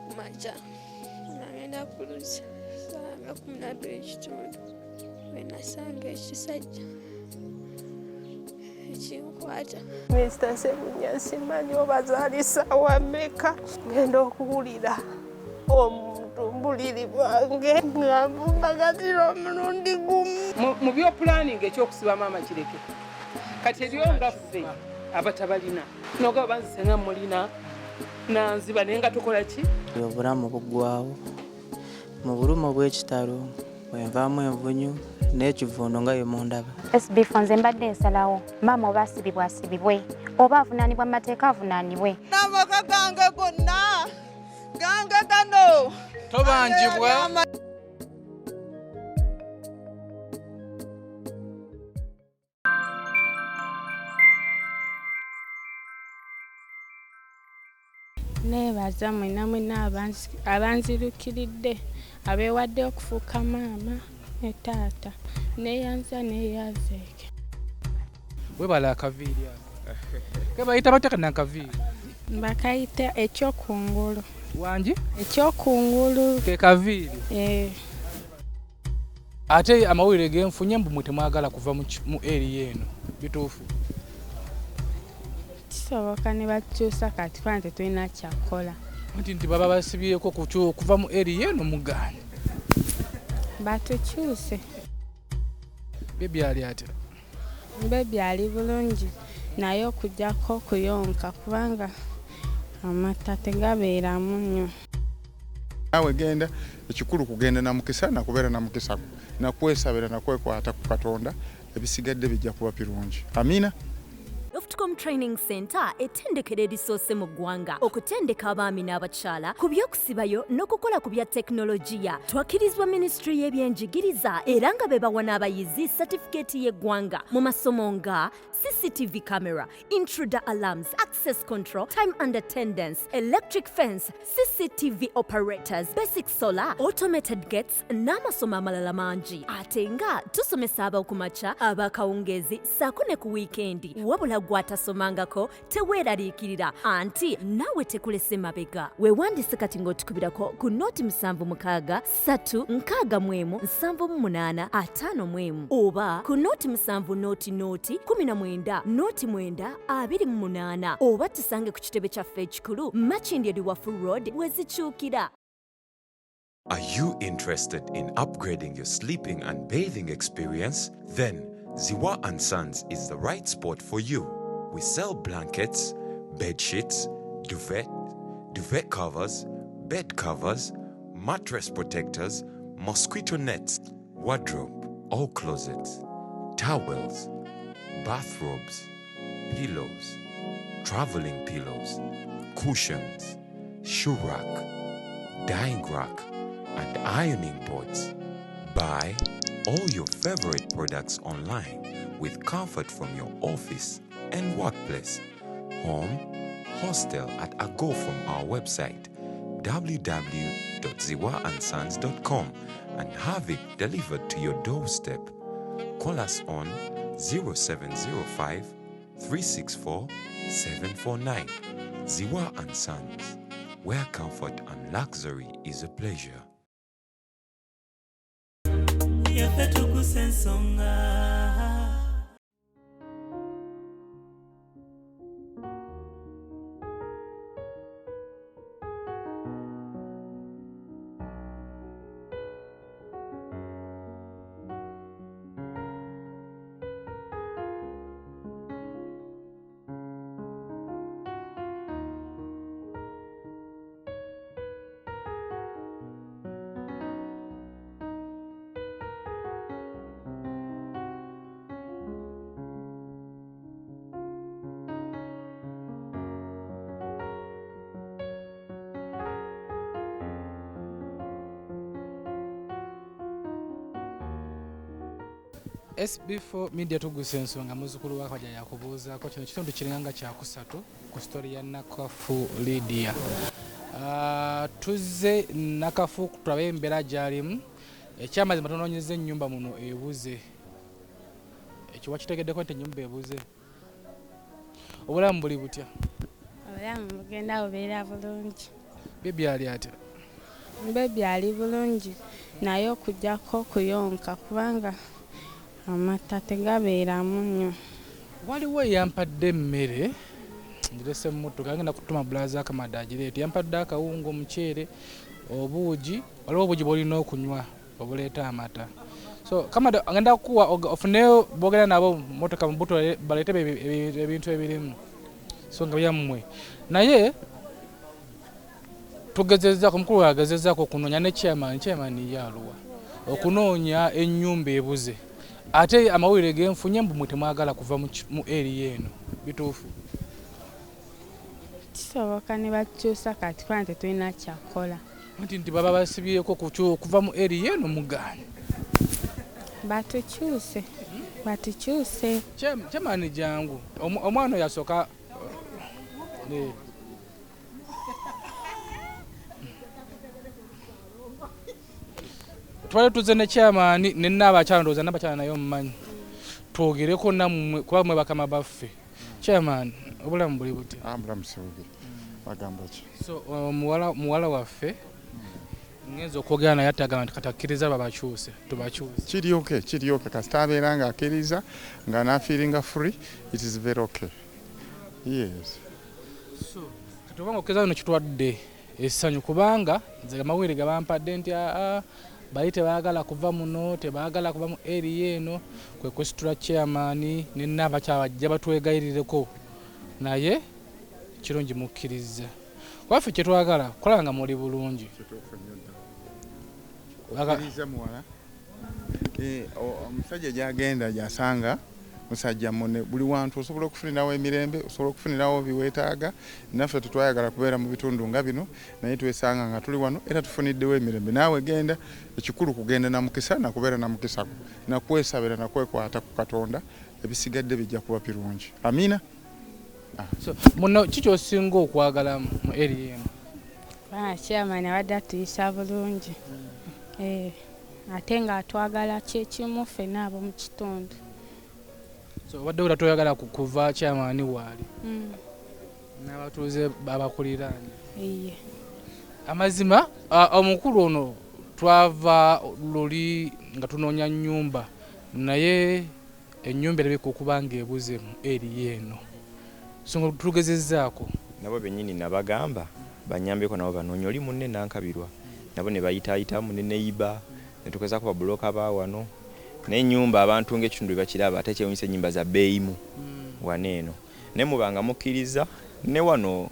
ku makya nga ngenda ku luzzi ssaawa nga 12:15 we nasanga ekisajja ekinkwata. Minisita Ssebunya simanyi oba zaali ssaawa mmeka ngenda okuwulira omuntu mbuliri bwange nga nvumbagatira omulundi gumu. Mu byopulaninga ekyokusiba maama kireke kati eriyo nga ffe abatabalina nogaba banzise nga mulina nanziba naye nga tukola ki? Obulamu buggwawo mu bulumi obw'ekitalo bwenvaamu envunyu n'ekivundo nga bwe mundaba. SB4 nze mbadde nsalawo maama oba asibibwa asibibwe oba avunaanibwa mu mateeka avunaanibwe. N'amaka gange gonna gange gano tobanjibwa. Neebaza mwenna mwenna abanzirukiridde abeewadde okufuuka maama ne taata neeyanza neeyanzeeke. Webale akaviiri ako. Kebayita batya kano akaviiri? Bakayita ekyokungulu. Wangi? Ekyokungulu. Ke kaviiri? Eh. Ate amawulire genfunye mbu mwe temwagala kuva mu area eno, bituufu? Kisoboka ne batukyusa kati kubanga tetulina kyakukola. Nti baba basibyeko okuva mu area eno mugaanye. Batukyuse. Bebi ali atya? Bebi ali bulungi naye okuggyako okuyonka kubanga amata tegabeeramu nnyo. Naawe genda, ekikulu kugenda na mukisa nakubeera na mukisa nakwesabira nakwekwata ku Katonda, ebisigadde bijja kuba birungi. Amiina. Softcom Training Center ettendekero erisoose mu ggwanga okutendeka abaami n'abakyala ku by'okusibayo n'okukola ku bya tekinologiya. Twakkirizibwa minisitule y'ebyenjigiriza era nga be bawa n'abayizi satifikeeti y'eggwanga mu masomo nga CCTV camera, intruder alarms, access control, time and attendance, electric fence, CCTV operators, basic solar, automated gates n'amasomo amalala mangi. Ate nga tusomesa ab'okumakya, ab'akawungeezi ssaako ne ku wiikendi. Wabula gw'atasomangako teweeraliikirira anti naawe tekulese mabega. Weewandiise kati ng'otukubirako ku nooti 76 361 78 51 oba ku nooti 7 0 0 19 0 9 28 oba tusange ku kitebe kyaffe ekikulu Makindye Luwafu Road wezikyukira. Are you interested in upgrading your sleeping and bathing experience? Then Ziwa and Sons is the right spot for you. We sell blankets, bed sheets, duvet, duvet covers, bed covers, mattress protectors, mosquito nets, wardrobe or closets, towels, bathrobes, pillows, traveling pillows, cushions, shoe rack, dyeing rack, and ironing boards. Buy all your favorite products online with comfort from your office and workplace, home, hostel at a go from our website www.ziwaandsons.com and have it delivered to your doorstep. Call us on 0705 364 749. Ziwa and Sons, where comfort and luxury is a pleasure. Yaffe tukusa ensonga. SB4 Media tugusa ensonga muzzukulu wa Kaja yakubuuzaako kino kitundu kiringa nga kyakusatu ku sitori ya Nakafu Lydia. Tuzze Nakafu tulabe embeera gy'alimu. Ekyamazima tunoonyezza ennyumba muno ebuze. Ekyo wakitegeddeko nti ennyumba ebuze. Obulamu buli butya? Obulamu bugenda bubeera bulungi. Baby ali atya? Baby ali bulungi naye okujjako okuyonka kubanga amata tegabeeramu nnyo. Waliwo eyampadde emmere ngirese mu mmotoka, ngenda kutuma bulaza Akamada agireete. Yampadde akawunga, omuceere, obuugi, waliwo obuugi bw'olina okunywa obuleeta amata. So Kamada ngenda kukuwa ofuneyo boogera nabo mu mmotoka mu buto baleete ebintu ebirimu so nga byammwe. Naye tugezezzaako, omukulu agezezzaako okunoonya ne chairman, chairman ye aluwa okunoonya ennyumba ebuze. Ate amawulire genfunye mbu mwe temwagala kuva mu area eno, bituufu? Kisoboka ne bakyusa kati kubanga tetulina kyakukola. Nti baba basibyeko okuva mu area eno mugaanye. Batukyuse, batukyuse. Chairman jangu, omwana oyo asooka. Twali tuze ne chairman ne n'abakyala, ndowooza n'abakyala naye omumanyi. Twogereko nammwe kuba mmwe bakama baffe. Chairman, obulamu buli butya? Obulamu si bubi. Bagamba ki? So muwala waffe ngenza okwogera naye atagamba nti kati akkiriza babakyuse, tubakyuse. Kiri okay, kiri okay. Kasita abeera ng'akkiriza nga n'afeelinga free, it is very okay. Yes. So kati obanga okkiriza bino kitwadde essanyu kubanga nze amawulire ge bampadde nti aa bali tebaagala kuva muno, tebaagala kuva mu area eno, kwe kusitula chairman ne n'abakyala bajja batwegayirireko, naye kirungi mukkiriza. Kuba ffe kye twagala kukola nga muli bulungi. Okkiriza muwala? Omusajja gy'agenda gy'asanga musajja munne, buli wantu osobola okufunirawo emirembe, osobola okufunirawo biweetaaga. Naffe tetwayagala kubeera mu bitundu nga bino, naye twesanga nga tuli wano era tufuniddewo emirembe. Naawe genda, ekikulu kugenda na mukisa nakubeera na mukisa gwo, nakwesabira nakwekwata ku Katonda, ebisigadde bijja kuba birungi. Amiina. So muno ki ky'osinga okwagala mu area eno? Chairman abadde atuyisa bulungi, ate ng'atwagala kyekimu ffenna ab'omu kitundu. So obadde wera toyagala kuva chairman waali n'abatuuze babakuliraanye. Iye. Amazima omukulu ono twava luli nga tunoonya nnyumba, naye ennyumba erabika okuba ng'ebuze mu area eno. So nga tugezezzaako. Nabo bennyini nabagamba banyambeko nabo banoonye oli munne nankabirwa, nabo ne bayitaayitamu ne neighbor ne tugezaako babulooka ba wano. Naye ennyumba abantu ng'ekitundu bwe bakiraba ate kyewuunyisa ennyumba za bbeeyimu wano eno. Naye mubanga mukkiriza ne wano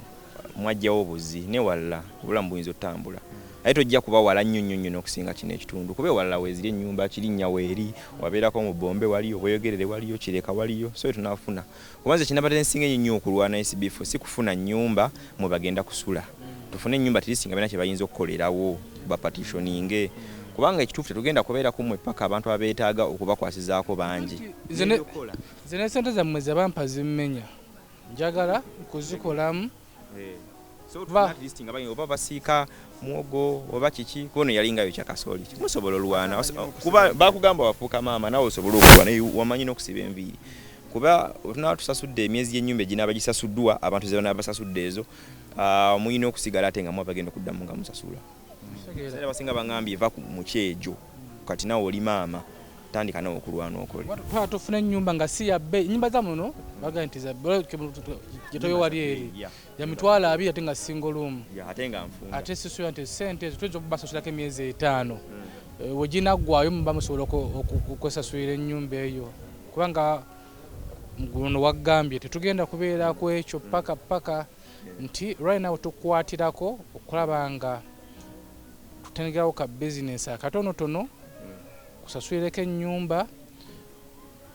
mwajjawo obuzi ne walala obulamu buyinza otambula. Naye tojja kuba wala nnyo nnyo nnyo n'okusinga kino ekitundu kuba ewalala weeziri ennyumba Kirinnya weeri, wabeerako mu Bombe waliyo, Bweyogerere waliyo, Kireka waliyo, so tunaafuna. Kuba nze kinabadde nsinga ennyo okulwana SB4 si kufuna nnyumba mwe bagenda kusula. Tufune ennyumba tirisinga balina kye bayinza okukolerawo bapartitioninge. Kubanga ekituufu tetugenda kubeera ku mmwe paka abantu abeetaaga okubakwasizaako bangi. Nze ne ssente zammwe ze bampa zimmenya, njagala kuzikolamu. So at least nga bayinza oba basiika muwogo oba kiki, kuba ono yalinga ayokya kasooli. Musobola olwana kuba bakugamba wafuuka maama naawe osobola okulwana, wamanyi n'okusiba enviiri. Kuba tunaba tusasudde emyezi gy'ennyumba eginaaba gisasuddwa, abantu ze banaaba basasudde ezo, mulina okusigala ate nga mwe abagenda okuddamu nga musasula. Era abasinga bangambye va mu kyejo, kati naawe oli maama, tandika naawe okulwana okole. Twala tufune ennyumba nga si ya bbeeyi. Ennyumba za muno bagamba nti za bbeeyi, gye toyo wali eri ya 20,000 ate nga single room. Ate nga nfunda. Ate sisuubira nti ssente ezo tuyinza okubasasulako emyezi 5. We ginaggwaayo muba musobola okwesasulira ennyumba eyo. Kubanga guno wagambye tetugenda kubeera ku ekyo paka paka nti right now tukwatirako okulaba nga tutandikirawo ka bizinesi akatonotono kusasulireko ennyumba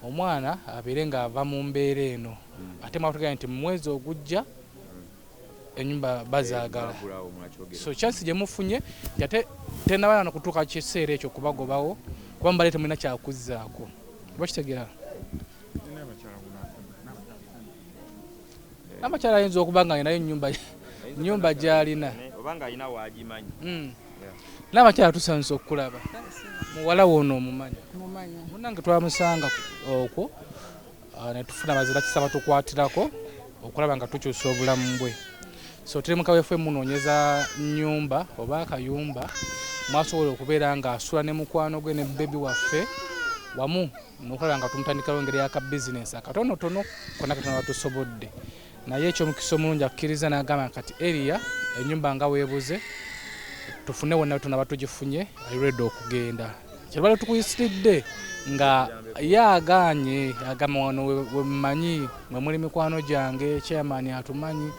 omwana abeere ng'ava mu mbeera eno. Ate mwatugambye nti mu mwezi ogujja ennyumba bazaagala. So chance gye mufunye nti ate tennaba na kutuuka kiseera ekyo kubagobawo kuba mubadde temulina kyakuzzaako. Oba kitegeera? N'abakyala ayinza okuba nga alinayo ennyumba gy'alina. Oba ng'alina w'agimanyi. N'abakyala tusanyusa okukulaba. Muwala wo ono omumanyi? Munnange twamusanga okwo ne tufuna bazira kisa batukwatirako okulaba nga tukyusa obulamu bwe. So tuli mu kaweefube munoonyeza nnyumba oba akayumba mwasobola okubeera ng'asula ne mukwano gwe ne bbebi waffe wamu n'okulaba nga tumutandikirawo engeri y'aka bizinensi akatonotono konna katono tusobodde. Naye ekyomukisa omulungi akkiriza n'agamba kati area ennyumba nga weebuze tufune wonna tunaba tugifunye ali ready okugenda. Kyebale tukuyisiridde nga ye agaanye agamba wano we mmanyi mwe muli mikwano gyange, chairman atumanyi,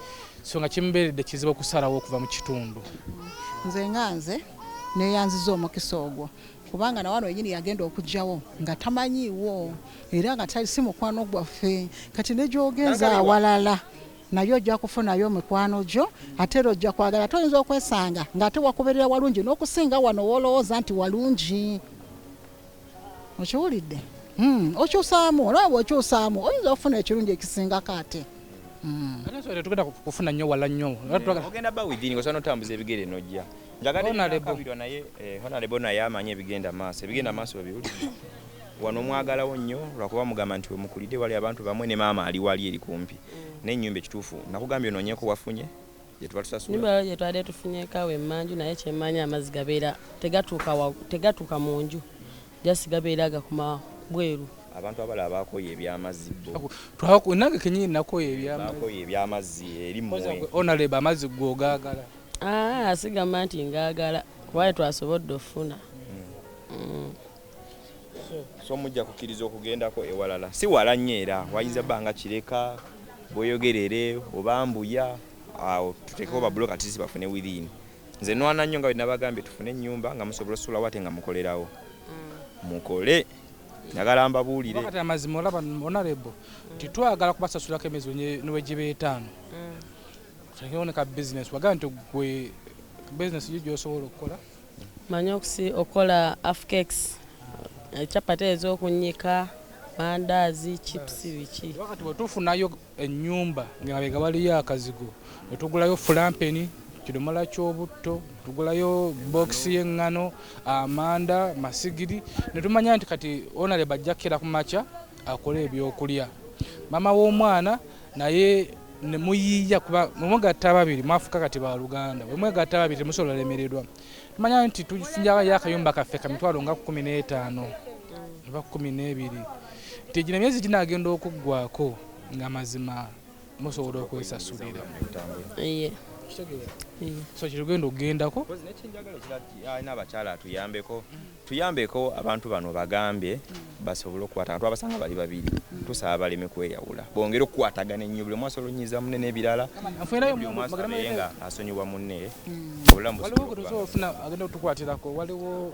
so nga kimubeeredde kizibu okusalawo okuva mu kitundu. Nze nga nze neeyanziza omukisa ogwo kubanga na wano yennyini yagenda okugyawo nga tamanyiiwo era nga tali si mukwano gwaffe. Kati ne gy'ogenza awalala naye ojja kufunayo mikwano gyo ate era ojja kwagala, ate oyinza okwesanga ng'ate wakubeerera walungi n'okusinga wano w'olowooza nti walungi. Okiwulidde? Okyusaamu, olaba bw'okyusaamu oyinza okufuna ekirungi ekisingako ate. Ate so tetugenda kufuna nnyo wala nnyo. Ogenda ba within osobola n'otambuza ebigere n'ojja. Njagadde Nankabirwa naye Honorable naye amanyi ebigenda maaso. Ebigenda maaso babiwulidde. Wano mwagalawo nnyo lwakuba mugamba nti wemukulidde wali abantu bamwe ne maama ali wali eri kumpi. N'ennyumba ekituufu nakugambye onoonyeeko wafunye gye tuba tusasula. Nyumba gye twabadde tufunyeeko awo emmanju naye kyemmanyi amazzi gabeera tegatuuka mu nju. Just gabeera gakoma bweru. Abantu abalala baakooye eby'amazzi bo. Nange kennyini nakooye eby'amazzi. Baakooye eby'amazzi eri mmwe. Honorable amazzi gwe ogaagala. Sigamba nti ngaagala kuba twasobodde okufuna. So mujja kukkiriza okugendako ewalala. Si wala nnyo era wayinza bba nga Kireka, Bweyogerere oba Mbuya awo tuteekewo babuloka tisi bafune within. Nze nwana nnyo nga bwe nabagambye tufune ennyumba nga musobola osulawo ate nga mukolerawo. Mukole. Njagala mbabuulire. Kati amazima olaba Honorable titwagala kubasasulako emyezi ne bwe giba etaano. Tuteekewo ka business wagamba nti gwe business yo gy'osobola okukola. Manyi okukola half cakes, chapati ez'okunnyika, mandaazi, chips biki. Wakati bwe tufunayo ennyumba ng'emabega waliyo akazigo ne tugulayo fulampeni, kidomola ky'obutto, tugulayo bookisi y'eŋŋano, amanda, masigiri ne tumanya nti kati Honorable ajja kukera ku makya akole ebyokulya. Maama w'omwana naye ne muyiiya kuba mwemugatta ababiri mwafuuka kati baluganda, bwe mwegatta ababiri temusobola lemererwa. Tumanya nti tufunjayo akayumba kaffe ka mitwalo nga 15 oba 12 nti gino emyezi ginaagenda okuggwako nga mazima musobola okwesasulira. So kirugenda okugendako. Alina abakyala atuyambeko, tuyambeko abantu bano bagambye basobole okukwatagana. Twabasanga bali babiri, tusaba baleme kweyawula, bongere okukwatagana ennyo, buli omu asobola onyiiza munne n'ebirala, buli omu asabe nga asonyiwa munne. Obulamu waliwo gwe tusobola okufuna agenda okutukwatirako, waliwo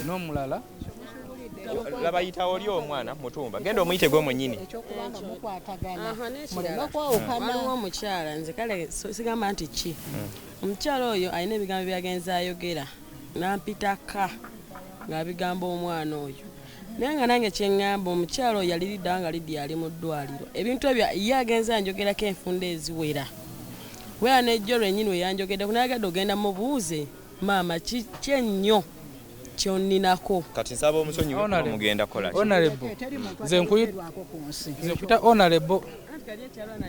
n'omulala. Laba yitawo oli omwana mutumba, genda omuyite gwe mwennyini. Waliwo omukyala nze kale sigamba nti ki. Omukyala oyo alina ebigambo by'agenze ayogera n'ampitaka ng'abigamba omwana oyo. Naye nga nange kye ŋŋamba omukyala oyo yali lidda nga Lydia ali mu ddwaliro. Ebintu ebyo ye agenze anjogerako enfunda eziwera. Wera n'ejjo lwennyini we yanjogeddeko nayagadde ogenda mubuuze maama ki ennyo kyonninako. Kati nsaba omusonyiwe kuba mugenda kukola ki? Honorable, nze nkuyita Honorable.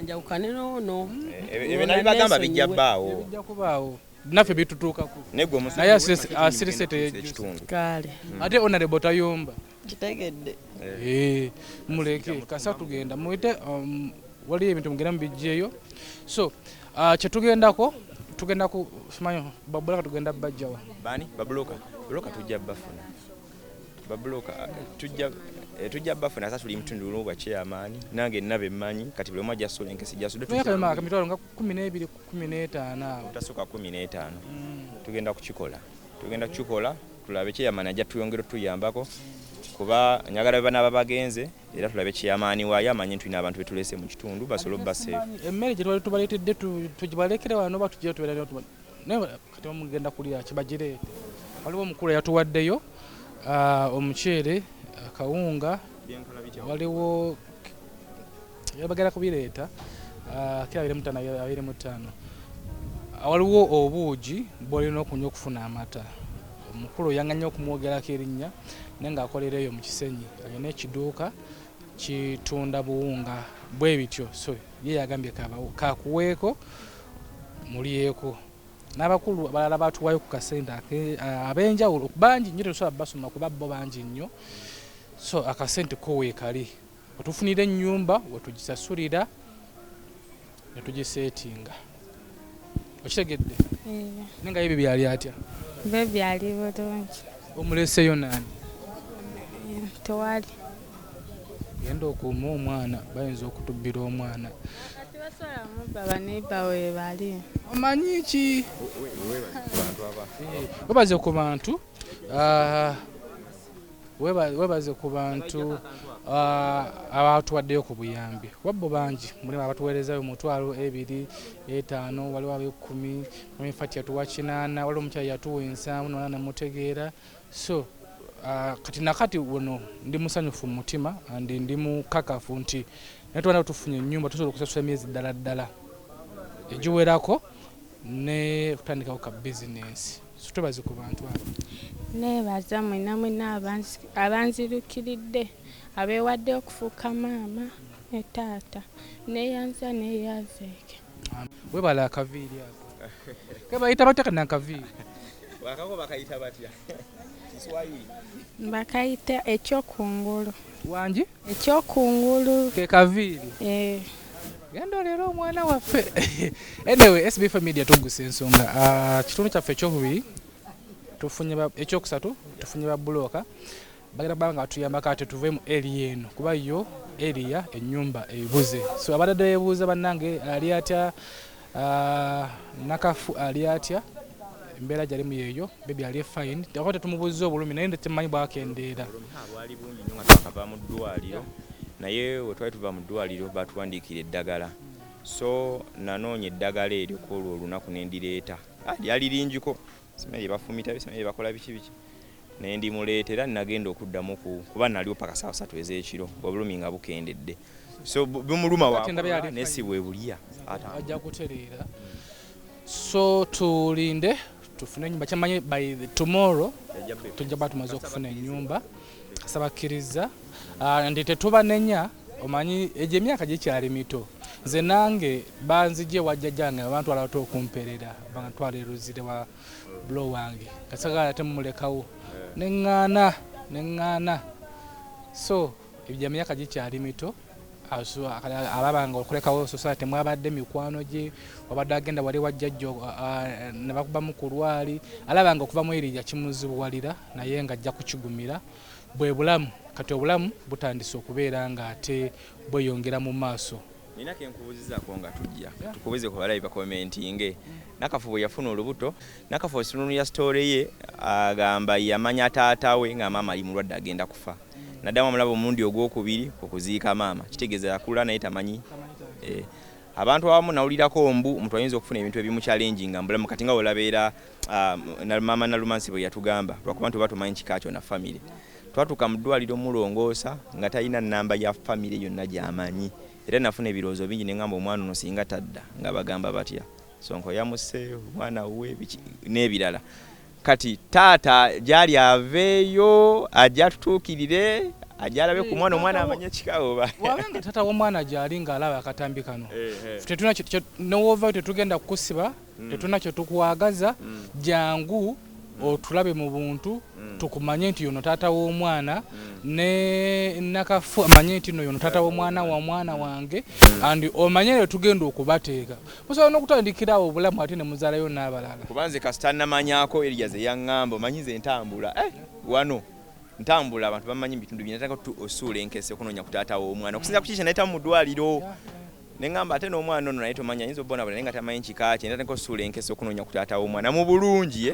Njawukane n'ono. Ebyo nabibagamba bijja bbaawo. Bijja kubaawo. Naffe bitutuukako. Naye asirise teyejjusa. Kale. Ate Honorable tayomba. Kitegedde. Muleke kasa tugenda muyite waliyo ebintu mugenda mubijjeeyo. So kyetugendako tugenda ku simanyi babuloka tugenda bajjawa. Bani babuloka? Buloka tujja bafuna. Babuloka tujja bafuna sasa tuli mtundu luba chairman nange nabe mmanyi kati buli omu ajja sula enkesi jasudde tujja akamitwalo nga 12 15 awo. Tasuka 15. Tugenda kukikola. Tugenda kukikola tulabe chairman ajja tuyongera tuyambako kuba njagala bana babagenze era tulabe chairman waayo amanyi tulina abantu betulese mu kitundu basobola obbaseefu. Emmere gye twali tubaleetedde tugibalekere wano oba tujje tubeera naye kati mugenda kulya kibagireete. Waliwo omukulu yatuwaddeyo omuceere, akawunga, waliwo yabagala kubireeta kira 25 25. Waliwo obuugi bw'olina okunywa okufuna amata. Omukulu yanganya okumwogerako erinnya naye ng'akolera eyo mu Kisenyi, alina ekiduuka kitunda buwunga Bwe bityo. So ye yagambye kakuweeko mulyeko. N'abakulu abalala batuwayo ku kasente ab'enjawulo bangi nnyo, tetusobola basoma kuba bo bangi nnyo. So akasente ko weekali, wetufunira ennyumba wetugisasulira ne tugiseetinga. Okitegedde? Naye nga ye baby ali atya? Baby ali bulungi. Omuleseeyo naani? Tewali. Genda okuuma omwana, bayinza okutubbira omwana. Kati basobola mubba, baneiba we bali. Omanyi ki? Webaze ku bantu, webaze ku bantu abatuwaddeyo ku buyambi. Wabbo bangi, mulimu abatuweerezayo 20,000, 5,000, waliwo ab'ekumi, mami Fati yatuwa 8, waliwo omukyala yatuwa 7, nona namutegeera. So kati nakati wano ndi musanyufu mu mutima and ndi mukakafu nti naye tubana tufunye ennyumba tusobola okusasula emyezi ddala ddala egiwerako ne kutandikawo ka bizinensi. So twebaze ku bantu abo. Neebaza mwenna mwenna abanzirukiridde, abeewadde okufuuka maama ne taata. Neeyanza neeyanzeeke. Webale akaviiri ako. Kebayita batya kana akaviiri? Bakako bakayita batya? Kiswahili. Bakayita ekyokungulu. Wangi? Ekyokungulu. Ke kaviiri. Genda leero omwana waffe. Anyway, SB4 Media tugusa ensonga. Kitundu kyaffe ekyokubiri tufunye ekyokusatu tufunye ba bulooka. Bagenda banga batuyambako ate tuve mu area eno kuba yo area ennyumba ebuze. So abadde yeebuuza bannange ali atya, Nakafu ali atya, embeera gyalimu yeeyo, baby ali fine. Tewaka tetumubuuzza obulumi naye tetumanyi bwakendeera. Bwali bungi nnyo nga twakava mu ddwaliro, naye we twali tuva mu ddwaliro batuwandiikira eddagala. So nanoonya eddagala eryo ku olwo olunaku ne ndireeta. Lyali lingiko, simanyi lye bafumita, simanyi lye bakola biki biki. Ne ndimuleeta era nagenda okuddamu kuba naliwo paka ssaawa 3 ez'ekiro, obulumi nga bukendedde. So bumuluma wakola naye si bwe bulya. Ajja kutereera. So tulinde tufune ennyumba, kyamanye by tomorrow tujja kuba tumaze okufuna ennyumba. Sabakkiriza nti tetubanenya, omanyi egyo emyaka gikyali mito. Nze nange banzije wa jjajjange bantwala ate okumperera, bantwala eruzire wa bulo wange, kasagala ate mumulekawo neŋŋaana. So ebyo emyaka gikyali mito, alaba nga okulekawo society mwabadde mikwano gye, wabadde agenda wali wa jjajja ne bakubamu ku lwali, alaba nga okuva mu eri kimuzibuwalira naye nga ajja kukigumira. Bwe bulamu, kati obulamu butandise okubeera nga ate bweyongera mu maaso. Nina ke nkubuuzizaako nga tujja tukubuuze ku balabi bakomentinge. Nakafu bwe yafuna olubuto, Nakafu osunulira story ye agamba yamanya taata we nga maama ali mulwadde agenda kufa. Naddamu amulaba omulundi ogwokubiri ku kuziika maama, kitegeeza yakula naye tamanyi. Abantu abamu nawulirako mbu omuntu ayinza okufuna ebintu ebimuchallenginga mu bulamu, kati nga wolabeera maama Nalumansi bwe yatugamba, lwakuba nti oba tomanyi kika kyo na famire. Twatuuka mu ddwaliro mulongoosa nga talina nnamba ya famire yonna gy'amanyi. Era nafuna ebirowoozo bingi ne ŋŋamba omwana ono singa tadda nga bagamba batya, Sonko yamuse omwana we n'ebirala. Kati taata gy'ali aveeyo ajja atutuukirire, ajja alabe ku mwana, omwana amanye kika oba. Wabenga taata w'omwana gy'ali ng'alaba akatambi kano, tetulina newoova tetugenda kukusiba, tetulina kye tukwagaza, jangu otulabe mu buntu, tukumanye nti yono taata w'omwana, ne Nakafu amanye nti no yono taata w'omwana wa mwana wange, and omanye eyo tugenda okubateeka. Musobola n'okutandikira awo obulamu ate ne muzaalayo n'abalala. Kuba nze kasita namanyaako Elias eyaŋŋamba, omanyi nze ntambula, wano ntambula abantu bamanyi mu bitundu bye, natandika osuula enkese okunoonya ku taata w'omwana. Okusinziira ku kiki kye nayitamu mu ddwaliro, ne ŋŋamba ate n'omwana ono naye tomanya, ayinza obbonaabona naye nga tamanyi kika kye, natandika osuula enkese okunoonya ku taata w'omwana mu bulungi.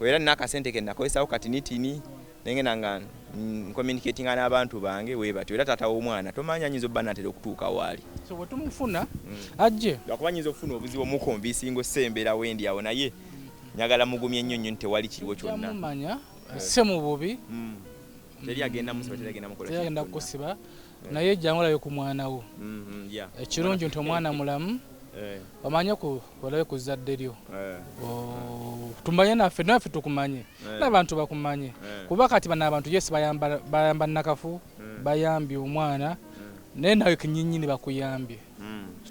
Era nina akasente ke nakozesaako katinitini, nengenda nga ncommunicatinga n'abantu bange bwe batyo. Era taata w'omwana tomanya ayinza obba naatera okutuuka waali. So bwe tumufuna ajje. Lwakuba nnyinza okufuna obuzibu omukonvinsinga osembera wendi awo, naye njagala mugumye nnyo nnyo nti tewali kiriwo kyonna. Mumanya si mu bubi. Teri agenda musiba, teri agenda mukola Teri agenda kukusiba, naye jangu olabe ku mwana wo. Ekirungi nti omwana mulamu, omanye ku olabe ku zzadde lyo. Tumanye naffe, naffe tukumanye, n'abantu bakumanye. Kuba kati bano abantu yes bayamba Nakafu, bayambye omwana. Naye nawe kenyininyini bakuyambye.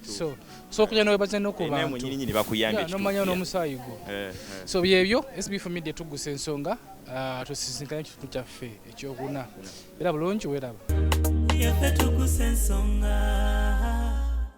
So so okuja nowebaza no ku Eh, naye bantu. mwennyininyini bakuyambye, Yeah, nomanya kituufu, yeah. n'omusaayi gwo. Eh, eh. So byebyo SB4 Media tugusa ensonga, tusisinkanye ekitundu kyaffe ekyokuna. Era bulungi, weeraba. Yaffe tugusa ensonga.